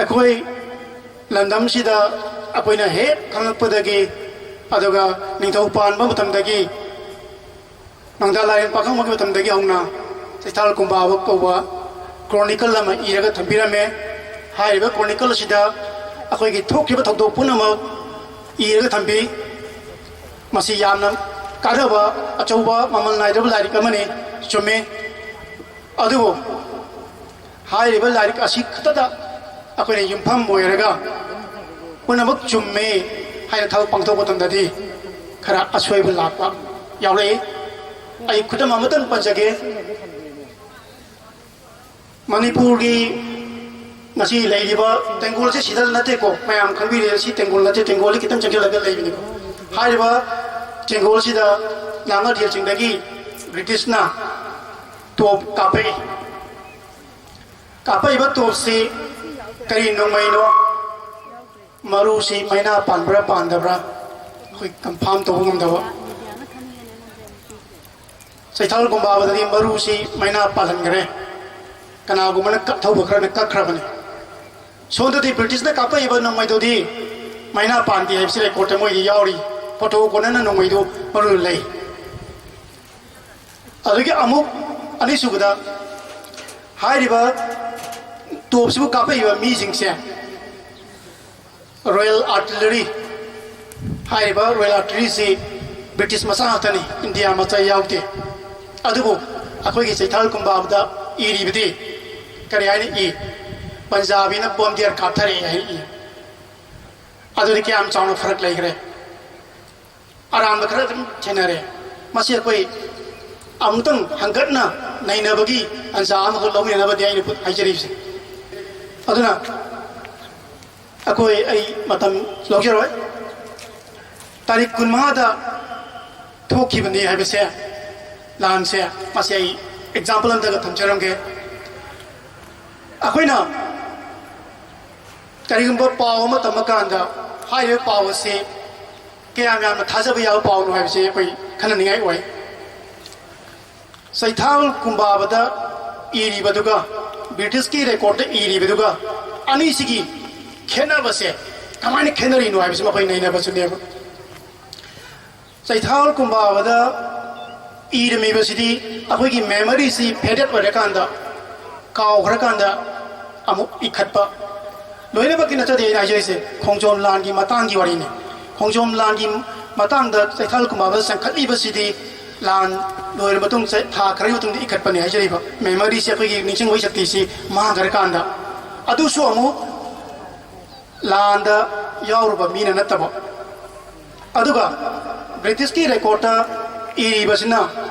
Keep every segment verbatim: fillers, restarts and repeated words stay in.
ꯑꯩꯈꯣꯏ ꯂꯝꯗꯝꯁꯤꯗ ꯑꯩꯈꯣꯏꯅ ꯍꯦꯛ ꯈꯪꯂꯛꯄꯗꯒꯤ, ꯑꯗꯨꯒ ꯅꯤꯡꯊꯧ ꯄꯥꯟꯕ ꯃꯇꯝꯗꯒꯤ, ꯅꯣꯡꯗꯥ ꯂꯥꯏꯔꯦꯟ ꯄꯥꯈꯪꯕꯒꯤ ꯃꯇꯝꯗꯒꯤ ꯍꯧꯅ ꯆꯩꯊꯥꯔꯣꯜ ꯀꯨꯝꯕꯥꯕ ꯀꯧꯕ ꯀ꯭ꯔꯣꯅꯤꯀꯜ ꯑꯃ ꯏꯔꯒ ꯊꯝꯕꯤꯔꯝꯃꯦ꯫ ꯍꯥꯏꯔꯤꯕ ꯀ꯭ꯔꯣꯅꯤꯀꯜ ꯑꯁꯤꯗ ꯑꯩꯈꯣꯏꯒꯤ ꯊꯣꯛꯈꯤꯕ ꯊꯧꯗꯣꯛ ꯄꯨꯝꯅꯃꯛ ꯏꯔꯒ ꯊꯝꯕꯤ꯫ ꯃꯁꯤ ꯌꯥꯝꯅ ꯀꯥꯟꯅꯕ, ꯑꯆꯧꯕ, ꯃꯃꯜ ꯅꯥꯏꯗ꯭ꯔꯕ ꯂꯥꯏꯔꯤꯛ ꯑꯃꯅꯤ꯫ ꯆꯨꯝꯃꯤ꯫ ꯑꯗꯨꯕꯨ ꯍꯥꯏꯔꯤꯕ ꯂꯥꯏꯔꯤꯛ ꯑꯁꯤ ꯈꯛꯇꯗ ꯑꯩꯈꯣꯏꯅ ꯌꯨꯝꯐꯝ ꯑꯣꯏꯔꯒ ꯄꯨꯝꯅꯃꯛ ꯆꯨꯝꯃꯦ ꯍꯥꯏꯅ ꯊꯕꯛ ꯄꯥꯡꯊꯣꯛꯄ ꯃꯇꯝꯗꯗꯤ ꯈꯔ ꯑꯁꯣꯏꯕ ꯂꯥꯛꯄ ꯌꯥꯎꯔꯛꯏ꯫ ꯑꯩ ꯈꯨꯗꯝ ꯑꯃꯇꯪ ꯄꯟꯖꯒꯦ꯫ ꯃꯅꯤꯄꯨꯔꯒꯤ ꯉꯁꯤ ꯂꯩꯔꯤꯕ ꯇꯦꯡꯒꯣꯜꯁꯦ ꯁꯤꯗ ꯅꯠꯇꯦꯀꯣ, ꯃꯌꯥꯝ ꯈꯪꯕꯤꯔꯦ, ꯁꯤ ꯇꯦꯡꯒꯣꯜ ꯅꯠꯇꯦ, ꯇꯦꯡꯒꯣꯜꯗꯤ ꯈꯤꯇꯪ ꯆꯪꯁꯤꯜꯂꯒ ꯂꯩꯕꯅꯤꯀꯣ꯫ ꯍꯥꯏꯔꯤꯕ ꯇꯦꯡꯒꯣꯜꯁꯤꯗ ꯂꯥꯡꯒ ꯊꯦꯜꯁꯤꯡꯗꯒꯤ ꯕ꯭ꯔꯤꯇꯤꯁꯅ ꯇꯣꯞ ꯀꯥꯞꯄꯛꯏ꯫ ꯀꯥꯞꯄꯛꯏꯕ ꯇꯣꯞꯁꯤ ꯀꯔꯤ ꯅꯣꯡꯃꯩꯅꯣ? ꯃꯔꯨꯁꯤ ꯃꯩꯅꯥ ꯄꯥꯟꯕ꯭ꯔꯥ ꯄꯥꯟꯗꯕ꯭ꯔꯥ ꯑꯩꯈꯣꯏ ꯀꯟꯐꯥꯝ ꯇꯧꯕ ꯉꯝꯗꯕ꯫ ꯆꯩꯊꯥꯔꯣꯜ ꯀꯨꯝꯕꯥꯕꯗꯗꯤ ꯃꯔꯨꯁꯤ ꯃꯩꯅꯥ ꯄꯥꯜꯍꯟꯈ꯭ꯔꯦ, ꯀꯅꯥꯒꯨꯝꯕꯅ ꯀꯠꯊꯧꯕ ꯈꯔꯅ ꯀꯛꯈ꯭ꯔꯕꯅꯤ꯫ ꯁꯣꯝꯗꯗꯤ ꯕ꯭ꯔꯤꯇꯤꯁꯅ ꯀꯥꯞꯄꯛꯏꯕ ꯅꯣꯡꯃꯩꯗꯨꯗꯤ ꯃꯩꯅꯥ ꯄꯥꯟꯗꯦ ꯍꯥꯏꯕꯁꯤ ꯔꯦꯀꯣꯔꯠꯇ ꯃꯣꯏꯗꯤ ꯌꯥꯎꯔꯤ, ꯐꯣꯇꯣ ꯀꯣꯟꯅꯅ ꯅꯣꯡꯃꯩꯗꯨ ꯃꯔꯨ ꯂꯩ꯫ ꯑꯗꯨꯗꯒꯤ ꯑꯃꯨꯛ ꯑꯅꯤꯁꯨꯕꯗ ꯍꯥꯏꯔꯤꯕ ꯇꯣꯞꯁꯤꯕꯨ ꯀꯥꯞꯄꯛꯏꯕ ꯃꯤꯁꯤꯡꯁꯦ ꯔꯣꯌꯦꯜ ꯑꯥꯔꯇꯤꯂꯔꯤ ꯍꯥꯏꯔꯤꯕ ꯔꯣꯌꯦꯜ ꯑꯥꯔꯇꯤꯂꯔꯤꯁꯤ ꯕ꯭ꯔꯤꯇꯤꯁ ꯃꯆꯥ ꯉꯥꯛꯇꯅꯤ, ꯏꯟꯗꯤꯌꯥ ꯃꯆꯥ ꯌꯥꯎꯗꯦ꯫ ꯑꯗꯨꯕꯨ ꯑꯩꯈꯣꯏꯒꯤ ꯆꯩꯊꯥꯔꯣꯜ ꯀꯨꯝꯕꯥꯕꯗ ꯏꯔꯤꯕꯗꯤ ꯀꯔꯤ ꯍꯥꯏꯅ ꯏ? ꯄꯟꯖꯥꯕꯤꯅ ꯕꯣꯝꯗꯤꯌꯔ ꯀꯥꯞꯊꯔꯛꯑꯦ ꯍꯥꯏꯅ ꯏ꯫ ꯑꯗꯨꯗꯤ ꯀꯌꯥꯝ ꯆꯥꯎꯅ ꯐꯔꯛ ꯂꯩꯈ꯭ꯔꯦ? ꯑꯔꯥꯟꯕ ꯈꯔ ꯑꯗꯨꯝ ꯊꯦꯡꯅꯔꯦ꯫ ꯃꯁꯤ ꯑꯩꯈꯣꯏ ꯑꯃꯨꯛꯇꯪ ꯍꯪꯒꯠꯅ ꯅꯩꯅꯕꯒꯤ ꯇꯥꯟꯖꯥ ꯑꯃꯈꯛ ꯂꯧꯃꯤꯟꯅꯅꯕꯗꯤ ꯑꯩꯅ ꯍꯥꯏꯖꯔꯤꯕꯁꯦ꯫ ꯑꯗꯨꯅ ꯑꯩꯈꯣꯏ, ꯑꯩ ꯃꯇꯝ ꯂꯧꯖꯔꯣꯏ꯫ ꯇꯥꯔꯤꯛ ꯀꯨꯟꯃꯉꯥꯗ ꯊꯣꯛꯈꯤꯕꯅꯤ ꯍꯥꯏꯕꯁꯦ, ꯂꯥꯟꯁꯦ, ꯃꯁꯤ ꯑꯩ ꯑꯦꯛꯖꯥꯝꯄꯜ ꯑꯝꯇꯒ ꯊꯝꯖꯔꯝꯒꯦ꯫ ꯑꯩꯈꯣꯏꯅ ꯀꯔꯤꯒꯨꯝꯕ ꯄꯥꯎ ꯑꯃ ꯇꯝꯃꯀꯥꯟꯗ ꯍꯥꯏꯔꯤꯕ ꯄꯥꯎ ꯑꯁꯤ ꯀꯌꯥꯝ ꯌꯥꯝꯅ ꯊꯥꯖꯕ ꯌꯥꯕ ꯄꯥꯎꯅꯣ ꯍꯥꯏꯕꯁꯤ ꯑꯩꯈꯣꯏ ꯈꯟꯅꯅꯤꯡꯉꯥꯏ ꯑꯣꯏ꯫ ꯆꯩꯊꯥꯔꯣꯜ ꯀꯨꯝꯕꯥꯕꯗ ꯏꯔꯤꯕꯗꯨꯒ, ꯕ꯭ꯔꯤꯇꯤꯁꯀꯤ ꯔꯦꯀꯣꯔꯠꯇ ꯏꯔꯤꯕꯗꯨꯒ ꯑꯅꯤꯁꯤꯒꯤ ꯈꯦꯠꯅꯕꯁꯦ ꯀꯃꯥꯏꯅ ꯈꯦꯠꯅꯔꯤꯅꯣ ꯍꯥꯏꯕꯁꯤ ꯃꯈꯣꯏ ꯅꯩꯅꯕꯁꯨꯅꯦꯕ꯫ ꯆꯩꯊꯥꯔꯣꯜ ꯀꯨꯝꯕꯥꯕꯗ ꯏꯔꯝꯃꯤꯕꯁꯤꯗꯤ ꯑꯩꯈꯣꯏꯒꯤ ꯃꯦꯃꯣꯔꯤꯁꯤ ꯐꯦꯗꯦꯠ ꯑꯣꯏꯔꯀꯥꯟꯗ, ꯀꯥꯎꯈ꯭ꯔꯀꯥꯟꯗ ꯑꯃꯨꯛ ꯏꯈꯠꯄ꯫ ꯂꯣꯏꯅꯃꯛꯀꯤ ꯅꯠꯆꯗꯦ ꯑꯩꯅ ꯍꯥꯏꯖꯔꯤꯁꯦ, ꯈꯣꯡꯖꯣꯝ ꯂꯥꯟꯒꯤ ꯃꯇꯥꯡꯒꯤ ꯋꯥꯔꯤꯅꯤ꯫ ꯈꯣꯡꯖꯣꯝ ꯂꯥꯟꯒꯤ ꯃꯇꯥꯡꯗ ꯆꯩꯊꯥꯔꯣꯜ ꯀꯨꯝꯕꯥꯕꯗ ꯆꯪꯈꯠꯂꯤꯕꯁꯤꯗꯤ ꯂꯥꯟ ꯂꯣꯏꯔꯕ ꯃꯇꯨꯡ, ꯆ-, ꯊꯥ ꯈꯔꯒꯤ ꯃꯇꯨꯡꯗ ꯏꯈꯠꯄꯅꯤ ꯍꯥꯏꯖꯔꯤꯕ꯫ ꯃꯦꯃꯣꯔꯤꯁꯤ, ꯑꯩꯈꯣꯏꯒꯤ ꯅꯤꯡꯁꯤꯡꯕꯒꯤ ꯁꯛꯇꯤꯁꯤ ꯃꯥꯡꯈ꯭ꯔꯀꯥꯟꯗ꯫ ꯑꯗꯨꯁꯨ ꯑꯃꯨꯛ ꯂꯥꯟꯗ ꯌꯥꯎꯔꯨꯕ ꯃꯤꯅ ꯅꯠꯇꯕ꯫ ꯑꯗꯨꯒ ꯕ꯭ꯔꯤꯇꯤꯁꯀꯤ ꯔꯦꯀꯣꯔꯠꯇ ꯏꯔꯤꯕꯁꯤꯅ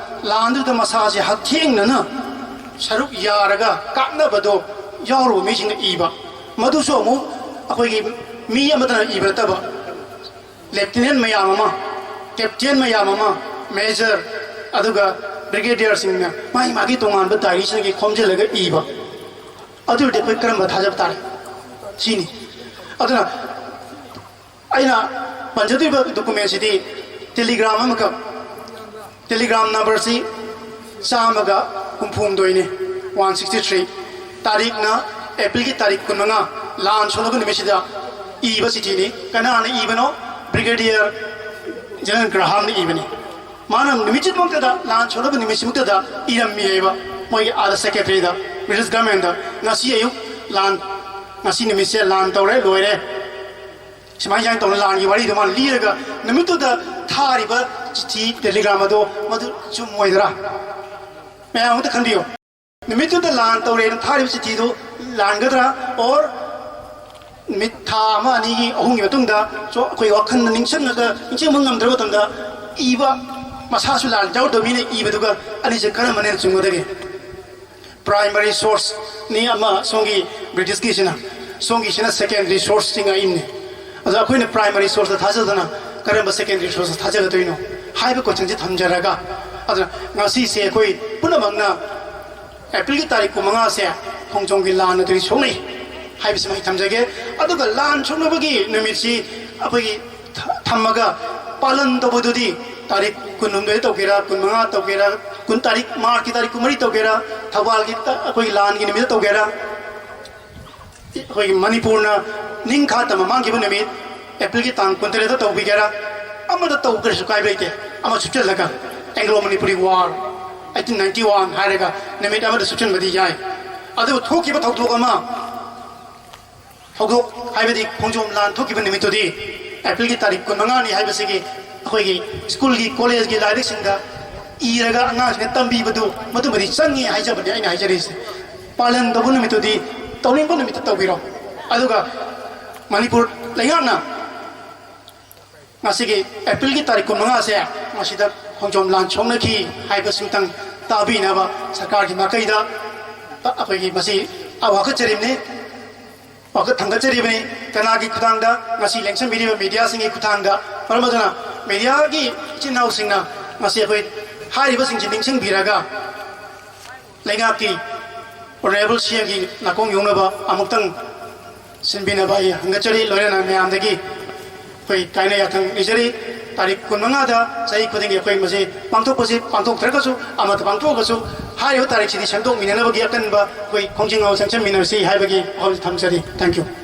ꯂꯥꯟꯗꯨꯗ ꯃꯁꯥꯁꯦ ꯍꯛꯊꯦꯡꯅꯅ ꯁꯔꯨꯛ ꯌꯥꯔꯒ ꯀꯥꯞꯅꯕꯗꯣ ꯌꯥꯎꯔꯨꯕ ꯃꯤꯁꯤꯡꯅ ꯏꯕ꯫ ꯃꯗꯨꯁꯨ ꯑꯃꯨꯛ ꯑꯩꯈꯣꯏꯒꯤ ꯃꯤ ꯑꯃꯠꯇꯅ ꯏꯕ ꯅꯠꯇꯕ, ꯂꯦꯐꯇꯤꯅꯦꯟ ꯃꯌꯥꯝ ꯑꯃ, ꯀꯦꯞꯇꯦꯟ ꯃꯌꯥꯝ ꯑꯃ, ꯃꯦꯖꯔ, ꯑꯗꯨꯒ ꯕ꯭ꯔꯤꯒꯦꯗꯤꯌꯔꯁꯤꯡꯅ ꯃꯥꯒꯤ ꯃꯥꯒꯤ ꯇꯣꯉꯥꯟꯕ ꯗꯥꯏꯔꯤꯁꯤꯡꯗꯒꯤ ꯈꯣꯝꯖꯤꯜꯂꯒ ꯏꯕ꯫ ꯑꯗꯨ ꯑꯣꯏꯔꯗꯤ ꯑꯩꯈꯣꯏ ꯀꯔꯝꯕ ꯊꯥꯖꯕ ꯇꯥꯔꯦ? ꯁꯤꯅꯤ꯫ ꯑꯗꯨꯅ ꯑꯩꯅ ꯄꯟꯖꯗꯣꯔꯤꯕ ꯗꯣꯀꯨꯃꯦꯟꯁꯤꯗꯤ ꯇꯦꯂꯤꯒ꯭ꯔꯥꯝ ꯑꯃꯈꯛ, ꯇꯦꯂꯤꯒ꯭ꯔꯥꯝ ꯅꯝꯕꯔꯁꯤ ꯆꯥꯝꯃꯒ ꯍꯨꯝꯐꯨꯍꯨꯝꯗꯣꯏꯅꯤ, ꯋꯥꯟ ꯁꯤꯛꯁꯇꯤ ꯊ꯭ꯔꯤ꯫ ꯇꯥꯔꯤꯛꯅ ꯑꯦꯄ꯭ꯔꯤꯜꯒꯤ ꯇꯥꯔꯤꯛ ꯀꯨꯟꯃꯉꯥ, ꯂꯥꯟ ꯁꯣꯛꯂꯕ ꯅꯨꯃꯤꯠꯁꯤꯗ ꯏꯕ ꯆꯤꯊꯤꯅꯤ꯫ ꯀꯅꯥꯅ ꯏꯕꯅꯣ? ꯕ꯭ꯔꯤꯒꯦꯗꯤꯌꯔ ꯖꯦꯅꯔꯦꯜ ꯒ꯭ꯔꯥꯍꯥꯝꯅ ꯏꯕꯅꯤ꯫ ꯃꯥꯅ ꯅꯨꯃꯤꯠꯁꯤꯃꯛꯇꯗ, ꯂꯥꯟ ꯁꯣꯛꯂꯕ ꯅꯨꯃꯤꯠꯁꯤꯃꯛꯇꯗ ꯏꯔꯝꯃꯤꯑꯕ ꯃꯣꯏꯒꯤ ꯑꯥꯗ ꯁꯦꯀ꯭ꯔꯦꯇꯔꯤꯗ, ꯕ꯭ꯔꯤꯇꯤꯁ ꯒꯚꯔꯟꯃꯦꯟꯗ, "ꯉꯁꯤ ꯑꯌꯨꯛ ꯂꯥꯟ, ꯉꯁꯤ ꯅꯨꯃꯤꯠꯁꯦ ꯂꯥꯟ ꯇꯧꯔꯦ, ꯂꯣꯏꯔꯦ"꯫ ꯁꯨꯃꯥꯏꯅ ꯁꯨꯃꯥꯏꯅ ꯇꯧꯅ ꯂꯥꯟꯒꯤ ꯋꯥꯔꯤꯗꯣ ꯃꯥꯅ ꯂꯤꯔꯒ ꯅꯨꯃꯤꯠꯇꯨꯗ ꯊꯥꯔꯤꯕ ꯆꯤꯊꯤ, ꯇꯦꯂꯤꯒ꯭ꯔꯥꯝ ꯑꯗꯣ ꯃꯗꯨ ꯆꯨꯝꯃꯣꯏꯗ꯭ꯔꯥ? ꯃꯌꯥꯝ ꯑꯃꯇ ꯈꯟꯕꯤꯌꯨ꯫ ꯅꯨꯃꯤꯠꯇꯨꯗ ꯂꯥꯟ ꯇꯧꯔꯦꯅ ꯊꯥꯔꯤꯕ ꯆꯤꯊꯤꯗꯨ ꯂꯥꯟꯒꯗ꯭ꯔꯥ? Or ꯅꯨꯃꯤꯠ ꯊꯥ ꯑꯃ, ꯑꯅꯤꯒꯤ, ꯑꯍꯨꯝꯒꯤ ꯃꯇꯨꯡꯗ ꯁꯣ-, ꯑꯩꯈꯣꯏ ꯋꯥꯈꯜꯗ ꯅꯤꯡꯁꯤꯡꯉꯒ ꯅꯤꯡꯁꯤꯡꯕ ꯉꯝꯗ꯭ꯔꯕ ꯃꯇꯝꯗ ꯏꯕ, ꯃꯁꯥꯁꯨ ꯂꯥꯟ ꯌꯥꯎꯗꯕ ꯃꯤꯅ ꯏꯕꯗꯨꯒ ꯑꯅꯤꯁꯦ ꯀꯔꯝꯕꯅ ꯍꯦꯟꯅ ꯆꯨꯝꯒꯗꯒꯦ? ꯄ꯭ꯔꯥꯏꯃꯔꯤ ꯁꯣꯔꯁꯅꯤ ꯑꯃ, ꯁꯣꯝꯒꯤ ꯕ꯭ꯔꯤꯇꯤꯁꯀꯤꯁꯤꯅ, ꯁꯣꯝꯒꯤꯁꯤꯅ ꯁꯦꯀꯦꯟꯗꯔꯤ ꯁꯣꯔꯁꯁꯤꯡ ꯑꯏꯝꯅꯤ꯫ ꯑꯗꯣ ꯑꯩꯈꯣꯏꯅ ꯄ꯭ꯔꯥꯏꯃꯔꯤ ꯁꯣꯔꯁꯇ ꯊꯥꯖꯗꯅ ꯀꯔꯝꯕ ꯁꯦꯀꯦꯟꯗꯔꯤ ꯁꯣꯔꯁꯇ ꯊꯥꯖꯒꯗꯣꯏꯅꯣ ꯍꯥꯏꯕ ꯀꯣꯏꯁꯟꯁꯤ ꯊꯝꯖꯔꯒ, ꯑꯗꯨꯅ ꯉꯁꯤꯁꯦ ꯑꯩꯈꯣꯏ ꯄꯨꯝꯅꯃꯛꯅ ꯑꯦꯄ꯭ꯔꯤꯜꯒꯤ ꯇꯥꯔꯤꯛ ꯀꯨꯟꯃꯉꯥꯁꯦ ꯈꯣꯡꯖꯣꯝꯒꯤ ꯂꯥꯟ ꯑꯗꯨꯒꯤ ꯁꯣꯛꯅꯩ ꯍꯥꯏꯕꯁꯤꯃ ꯑꯩ ꯊꯝꯖꯒꯦ꯫ ꯑꯗꯨꯒ ꯂꯥꯟ ꯁꯣꯛꯅꯕꯒꯤ ꯅꯨꯃꯤꯠꯁꯤ ꯑꯩꯈꯣꯏꯒꯤ ꯊ-, ꯊꯝꯃꯒ ꯄꯥꯂꯟ ꯇꯧꯕꯗꯨꯗꯤ ꯇꯥꯔꯤꯛ ꯀꯨꯟꯍꯨꯝꯗꯣꯏꯗ ꯇꯧꯒꯦꯔꯥ, ꯀꯨꯟꯃꯉꯥ ꯇꯧꯒꯦꯔꯥ, ꯀꯨꯟ ꯇꯥꯔꯤꯛ, ꯃꯥꯔꯆꯀꯤ ꯇꯥꯔꯤꯛ ꯀꯨꯟꯃꯔꯤ ꯇꯧꯒꯦꯔꯥ, ꯊꯧꯕꯥꯜꯒꯤ ꯇ-, ꯑꯩꯈꯣꯏꯒꯤ ꯂꯥꯟꯒꯤ ꯅꯨꯃꯤꯠꯇ ꯇꯧꯒꯦꯔꯥ, ꯑꯩꯈꯣꯏꯒꯤ ꯃꯅꯤꯄꯨꯔꯅ ꯅꯤꯡꯈꯥ ꯇꯝꯕ ꯃꯥꯡꯈꯤꯕ ꯅꯨꯃꯤꯠ ꯑꯦꯄ꯭ꯔꯤꯜꯒꯤ ꯇꯥꯡ ꯀꯨꯟꯇꯔꯦꯠꯇ ꯇꯧꯕꯤꯒꯦꯔꯥ, ꯑꯃꯗ ꯇꯧꯈ꯭ꯔꯁꯨ ꯀꯥꯏꯕ ꯂꯩꯇꯦ꯫ ꯑꯃ ꯁꯨꯞꯆꯜꯂꯒ, Anglo Manipuri war, eighteen ninety one ꯍꯥꯏꯔꯒ ꯅꯨꯃꯤꯠ ꯑꯃꯗ ꯁꯨꯞꯆꯟꯕꯗꯤ ꯌꯥꯏ꯫ ꯑꯗꯨꯕꯨ ꯊꯣꯛꯈꯤꯕ ꯊꯧꯗꯣꯛ ꯑꯃ, ꯊꯧꯗꯣꯛ ꯍꯥꯏꯕꯗꯤ ꯈꯣꯡꯖꯣꯝ ꯂꯥꯟ ꯊꯣꯛꯈꯤꯕ ꯅꯨꯃꯤꯠꯇꯨꯗꯤ ꯑꯦꯄ꯭ꯔꯤꯜꯒꯤ ꯇꯥꯔꯤꯛ ꯀꯨꯟꯃꯉꯥꯅꯤ ꯍꯥꯏꯕꯁꯤꯒꯤ ꯑꯩꯈꯣꯏꯒꯤ ꯁ꯭ꯀꯨꯜꯒꯤ, ꯀꯣꯂꯦꯖꯀꯤ ꯂꯥꯏꯔꯤꯛꯁꯤꯡꯗ ꯏꯔꯒ ꯑꯉꯥꯡꯁꯤꯡꯅ ꯇꯝꯕꯤꯕꯗꯨ, ꯃꯗꯨꯃꯗꯤ ꯆꯪꯉꯤ ꯍꯥꯏꯖꯕꯅꯤ ꯑꯩꯅ ꯍꯥꯏꯖꯔꯤꯁꯦ꯫ ꯄꯥꯂꯟ ꯇꯧꯕ ꯅꯨꯃꯤꯠꯇꯨꯗꯤ ꯇꯧꯅꯤꯡꯕ ꯅꯨꯃꯤꯠꯇ ꯇꯧꯕꯤꯔꯣ꯫ ꯑꯗꯨꯒ ꯃꯅꯤꯄꯨꯔ ꯂꯩꯉꯥꯛꯅ ꯉꯁꯤꯒꯤ ꯑꯦꯄ꯭ꯔꯤꯜꯒꯤ ꯇꯥꯔꯤꯛ ꯀꯨꯟꯃꯉꯥꯁꯦ ꯃꯁꯤꯗ ꯈꯣꯡꯖꯣꯝ ꯂꯥꯟ ꯁꯣꯛꯅꯈꯤ ꯍꯥꯏꯕꯁꯤꯇꯪ ꯇꯥꯕꯤꯅꯕ ꯁꯔꯀꯥꯔꯒꯤ ꯃꯥꯏꯀꯩꯗ ꯑꯩꯈꯣꯏꯒꯤ ꯃꯁꯤ ꯋꯥꯀꯠꯆꯔꯤꯕꯅꯤ, ꯋꯥꯀꯠ ꯊꯥꯡꯒꯠꯆꯔꯤꯕꯅꯤ꯫ ꯀꯅꯥꯒꯤ ꯈꯨꯊꯥꯡꯗ? ꯉꯁꯤ ꯂꯦꯡꯁꯤꯟꯕꯤꯔꯤꯕ ꯃꯦꯗꯤꯌꯥꯁꯤꯡꯒꯤ ꯈꯨꯊꯥꯡꯗ꯫ ꯃꯔꯝ ꯑꯗꯨꯅ ꯃꯦꯗꯤꯌꯥꯒꯤ ꯏꯆꯤꯟ ꯏꯅꯥꯎꯁꯤꯡꯅ ꯉꯁꯤ ꯑꯩꯈꯣꯏ ꯍꯥꯏꯔꯤꯕꯁꯤꯡꯁꯤ ꯅꯤꯡꯁꯤꯡꯕꯤꯔꯒ ꯂꯩꯉꯥꯛꯀꯤ ꯑꯣꯅꯔꯦꯕꯜ ꯁꯤ ꯑꯦꯝꯒꯤ ꯅꯥꯀꯣꯡ ꯌꯧꯅꯕ ꯑꯃꯨꯛꯇꯪ ꯁꯤꯟꯕꯤꯅꯕ ꯑꯩ ꯍꯪꯒꯠꯆꯔꯤ꯫ ꯂꯣꯏꯅꯅ ꯃꯌꯥꯝꯗꯒꯤ ꯑꯩꯈꯣꯏ ꯀꯥꯏꯅ ꯌꯥꯊꯪ ꯅꯤꯖꯔꯤ꯫ ꯇꯥꯔꯤꯛ ꯀꯨꯟꯃꯉꯥꯗ ꯆꯍꯤ ꯈꯨꯗꯤꯡꯒꯤ ꯑꯩꯈꯣꯏ ꯃꯁꯤ ꯄꯥꯡꯊꯣꯛꯄꯁꯤ, ꯄꯥꯡꯊꯣꯛꯇ꯭ꯔꯒꯁꯨ ꯑꯃꯠꯇ ꯄꯥꯡꯊꯣꯛꯑꯒꯁꯨ ꯍꯥꯏꯔꯤꯕ ꯇꯥꯔꯤꯛꯁꯤꯗꯤ ꯁꯦꯝꯗꯣꯛꯃꯤꯟꯅꯅꯕꯒꯤ ꯑꯀꯟꯕ ꯑꯩꯈꯣꯏ ꯈꯣꯡꯖꯪ ꯑꯃ ꯆꯪꯁꯤꯟꯃꯤꯟꯅꯔꯁꯤ ꯍꯥꯏꯕꯒꯤ ꯋꯥꯐꯝꯁꯤ ꯊꯝꯖꯔꯤ꯫ Thank you꯫